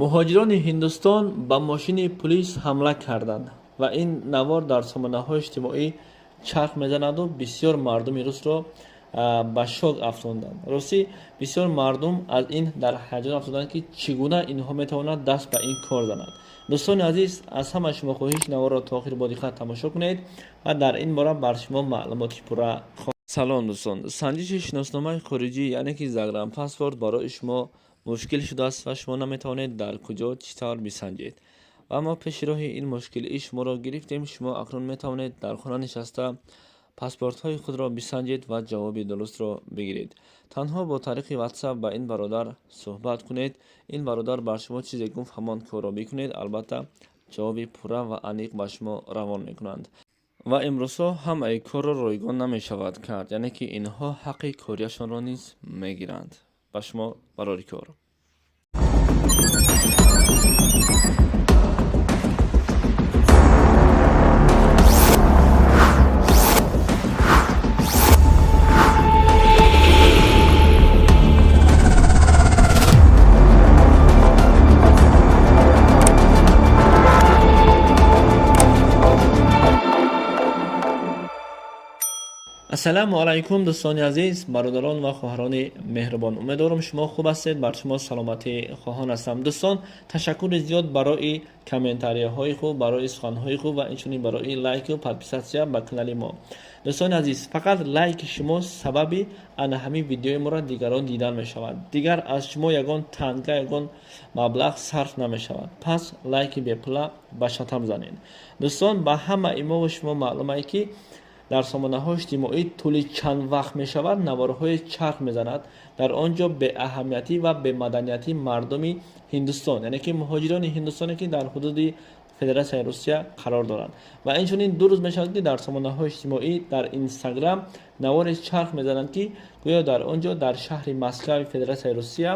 Муҳоҷирони Ҳиндустон ба мошини пулис ҳамла карданд ва ин навор дар сомонаҳои иҷтимоӣ чарх мезанаду бисёр мардуми русро ба шок афтонданд. Ростӣ, бисёр мардум аз ин дар ҳаяҷон афтоданд, ки чӣ гуна инҳо метавонанд даст ба ин кор зананд. Дӯстони азиз, аз ҳама шумо хоҳиш, наворро то охир бо диққат тамошо кунед ва дар ин бора бар шумо маълумоти пурра. Салом, дӯстон! Санҷиши шиносномаи хориҷӣ, яъне ки загранпаспорт, барои шумо мушкил шудааст ва шумо наметавонед дар куҷо, чӣ тавр бисанҷед. Ва мо пеши роҳи ин мушкилии шуморо гирифтем. Шумо акнун метавонед дар хона нишаста паспортҳои худро бисанҷед ва ҷавоби дурустро бигиред. Танҳо бо тариқи WhatsApp ба ин бародар суҳбат кунед. Ин бародар бар шумо чизе гуфт, ҳамон корро бикунед. Албатта, ҷавоби пурра ва аниқ ба шумо равон мекунанд. Ва имрӯзҳо ҳамаи корро ройгон намешавад кард, яъне ки инҳо ҳаққи корияшонро низ мегиранд. Ба шумо барори кор. Ассалому алайкум, дӯстони азиз, бародарон ва хоҳарони меҳрубон! Умедворам, шумо хуб ҳастед. Бар шумо саломатӣ хоҳон ҳастам. Дӯстон, ташаккури зиёд барои комментарияҳои хуб, барои суханҳои хуб ва инчунин барои лайку подписаться ба канали мо. Дӯстони азиз, фақат лайки шумо сабаби ана ҳамин видеои моро дигарон дидан мешавад. Дигар аз шумо ягон танга, ягон маблағ сарф намешавад. Пас лайки бепула ба шатам занед. Дӯстон, ба ҳамаи мову шумо маълумае, ки дар сомонаҳои иҷтимоӣ тӯли чанд вақт мешавад, наворҳои чарх мезанад. Дар он ҷо беаҳамиятӣ ва бемаданиятии мардуми Ҳиндустон, яъне ки муҳоҷирони ҳиндустоне, ки дар ҳудуди Федератсияи Русия қарор доранд. Ва инчунин 2 рӯз мешавад, ки дар сомонаҳои иҷтимоӣ, дар Инстаграм навори чарх мезананд, ки гӯё дар он ҷо, дар шаҳри Москваи Федератсияи Русия,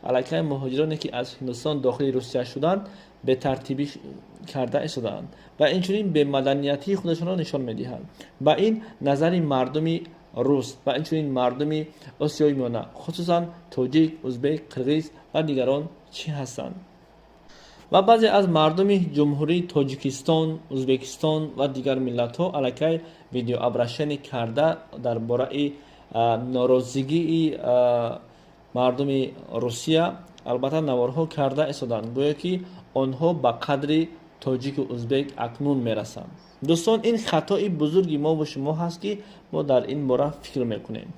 аллакай муҳоҷироне, ки аз Ҳиндустон дохили Русия шуданд, бетартибӣ карда истодаанд ва инчунин бемаданиятии худашонро нишон медиҳанд. Ба ин назари мардуми рус ва инчунин мардуми Осиёи Миёна, хусусан тоҷик, узбек, қирғиз ва дигарон чӣ ҳастанд? Ва баъзе аз мардуми Ҷумҳурии Тоҷикистон, Узбекистон ва дигар миллатҳо аллакай видеообращение карда, дар бораи норозигии мардуми Русия албатта наворҳо карда истоданд, гӯё ки онҳо ба қадри тоҷику узбек акнун мерасанд. Дӯстон, ин хатои бузурги мову шумо ҳаст, ки мо дар ин бора фикр мекунем.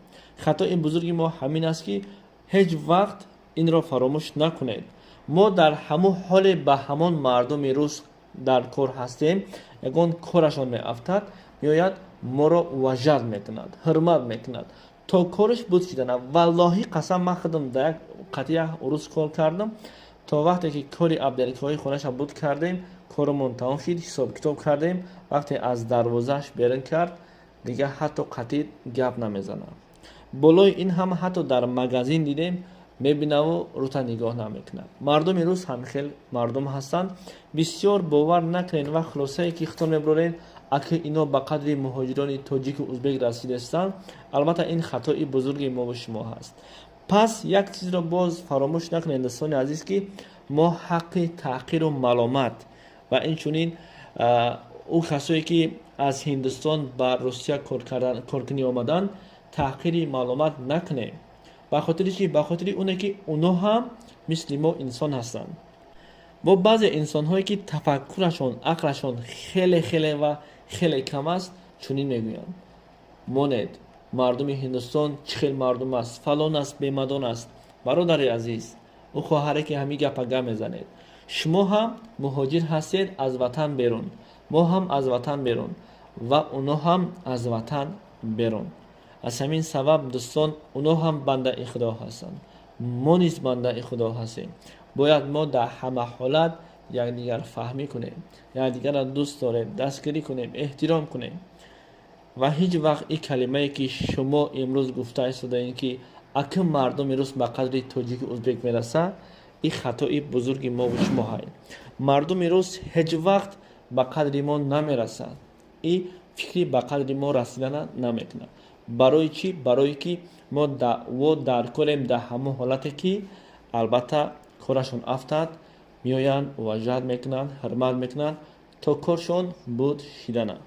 Хатои бузурги мо ҳамин аст, ки ҳеҷ вақт инро фаромӯш накунед: мо дар ҳамон ҳоле ба ҳамон мардуми рус дар кор ҳастем, ягон корашон меафтад, меояд, моро уважать мекунад, ҳурмат мекунад, то кориш буд шидана. Валлоҳи қасам, ман худам дар як қатъия рус кор кардам. То вақте ки кори абделкаҳои хонаша буд кардем, коромон тамом шид, ҳисоб китоб кардем, вақте аз дарвозааш берун кард, дигар ҳатто қатъи гап намезанад. Болои ин ҳама, ҳатто дар магазин дидем, мебинаву рута нигоҳ намекунад. Мардуми рус ҳамхел мардум ҳастанд. Бисёр бовар накунед ва хулосае, ки худтон мебароред, аки ино ба қадри муҳоҷирони тоҷику узбек расидастанд. Албатта, ин хатои бузурги мову шумо ҳаст. Пас як чизро боз фаромӯш накунед, дӯстони азиз, ки мо ҳаққи таҳқиру маломат ва инчунин ӯ касое, ки аз Ҳиндустон ба Русия коркунӣ омаданд, таҳқири маломат накунем. Ба хотири чи? Ба хотири оне, ки оно ҳам мисли мо инсон ҳастанд. Бо баъзе инсонҳое, ки тафаккурашон, ақлашон хеле, хеле ва хеле кам аст, чунин мегӯянд: «Монед, мардуми Ҳиндустон чӣ хел мардум аст, фалон аст, бемадон аст». Бародари азиз, ӯ хоҳаре, ки ҳамин гапа гап мезанед, шумо ҳам муҳоҷир ҳастед, аз ватан берун. Мо ҳам аз ватан берун ва оно ҳам аз ватан берун. Аз ҳамин сабаб, дӯстон, оно ҳам бандаи Худо ҳастанд, мо низ бандаи Худо ҳастем. Бояд мо дар ҳама ҳолат якдигар фаҳмӣ кунем, якдигарро дӯст дорем, дастгирӣ кунем, эҳтиром кунем. Ва ҳеҷ вақт ин калимае, ки шумо имрӯз гуфта истодаед, ки аки мардуми рус ба қадри тоҷику узбек мерасад, ин хатои бузурги мову шумо ҳаст. Мардуми рус ҳеҷ вақт ба қадри мо намерасад, ин фикри ба қадри мо расидана намекунад. Барои чӣ? Барое ки мо даъво дар корем. Дар ҳамон ҳолате, ки албатта корашон афтад. Меоянд, уважать мекунанд, ҳурмат мекунанд, то коршон буд шидана.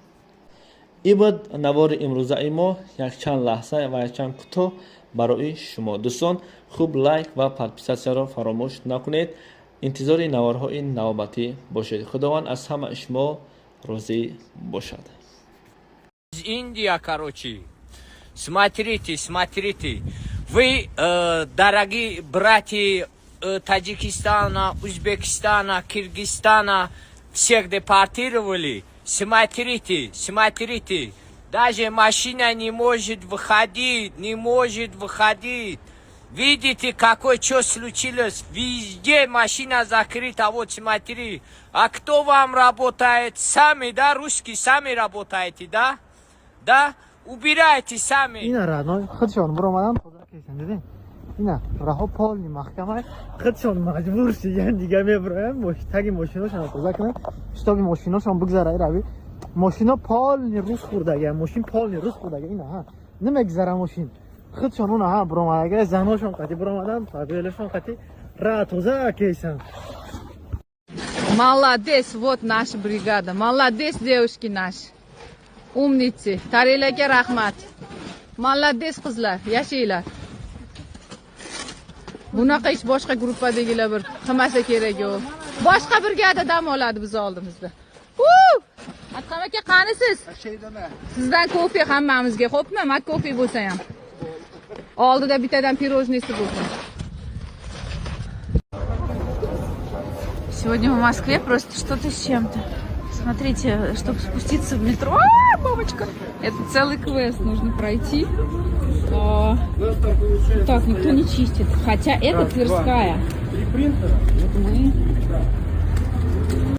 Ин буд навори имрӯзаи мо, якчанд лаҳза ва якчанд кӯтоҳ барои шумо. Дӯстон, хуб лайк ва подписатсияро фаромӯш накунед. Интизори наворҳои навбатӣ бошед. Худованд аз ҳамаи шумо розӣ бошад. Индия, короче. Смотрите, смотрите. Вы, дорогие братья Таджикистана, Узбекистана, Киргизстана, всех депортировали. Смотрите, смотрите. Даже машина не может выходить, не может выходить. Видите, какое что случилось? Везде машина закрыта, вот смотри. А кто вам работает? Сами, да, русские сами работаете, да? Да? Убирайте сами. Ина родной, худшон буромадан тоза кесен, дидин? Ина раҳо полный маҳкама, худшон маҷбур шидан, дига меброям, таги мошиношон тоза кунам, чтобы мошиношон бигзара. Ирави мошино полный рус хӯрдага, мошин полный рус хӯрдага, ина ҳа намегзара мошин. Худшон уна ҳа буромадага, заношон қати буромадан, павелошон қати ра тоза кесан. Молодец, вот наша бригада. Молодец, девушки наши. Умницы. Tarilaga rahmat. Молодец, qizlar, yashanglar. Bunaqa ish boshqa gruppadagilar bir qilmasa kerak u. Boshqa brigada dam oladi biz oldimizda. Adham aka, qanisiz? Sizdan kofe hammamizga, xo'pmi? Mak kofe bo'lsa ham. Oldida bittadan пирожный si bo'lsin. Сегодня в Москве просто что-то с чем-то. Смотрите, чтобы спуститься в метро... А, бабочка! Это целый квест нужно пройти. А, так, никто не чистит. Хотя это Тверская. Вот мы...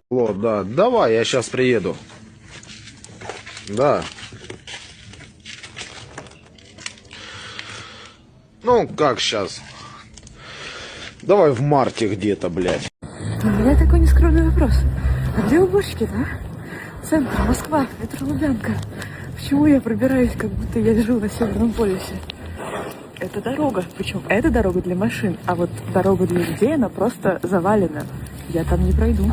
Вот, да. Давай, я сейчас приеду. Да. Ну, как сейчас? Давай в марте где-то, блядь. У меня такой нескромный вопрос. А где уборщики, да? Центр, Москва, метро Лубянка. Почему я пробираюсь, как будто я живу на Северном полюсе? Это дорога. Причем это дорога для машин, а вот дорога для людей, она просто завалена. Я там не пройду.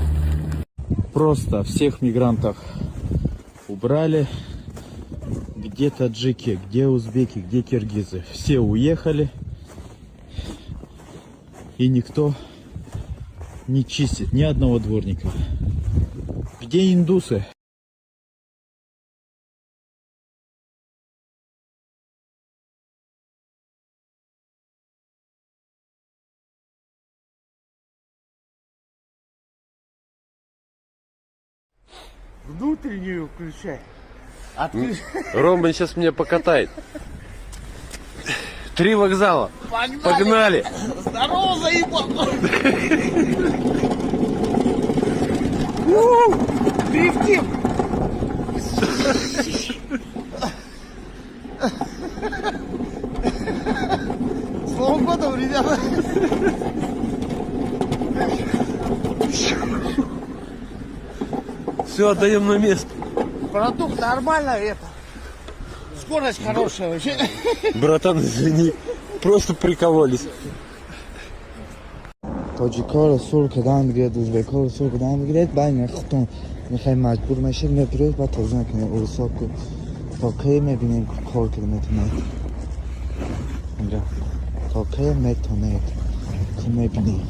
Просто всех мигрантов убрали. Где таджики, где узбеки, где киргизы. Все уехали. И никто не чистит ни одного дворника. Где индусы? Внутреннюю включай. Рома сейчас меня покатает. 3 вокзала. Погнали! Погнали! Здорово, заебал! Дрифтим! С Новым годом, ребята! Все, отдаем на место. Братух, нормально это. Скорость хорошая вообще. Братан, извини, просто прикололись. Тоҷикоро сур кардан бигиред, узбекоро сур кардан бигиред, байни худтон мехоҳед маҷбур мешед, мебироед ва тоза мекунед. Урусо ку то кае мебинем, кор карда метонед, то кае метонед, ку мебинем.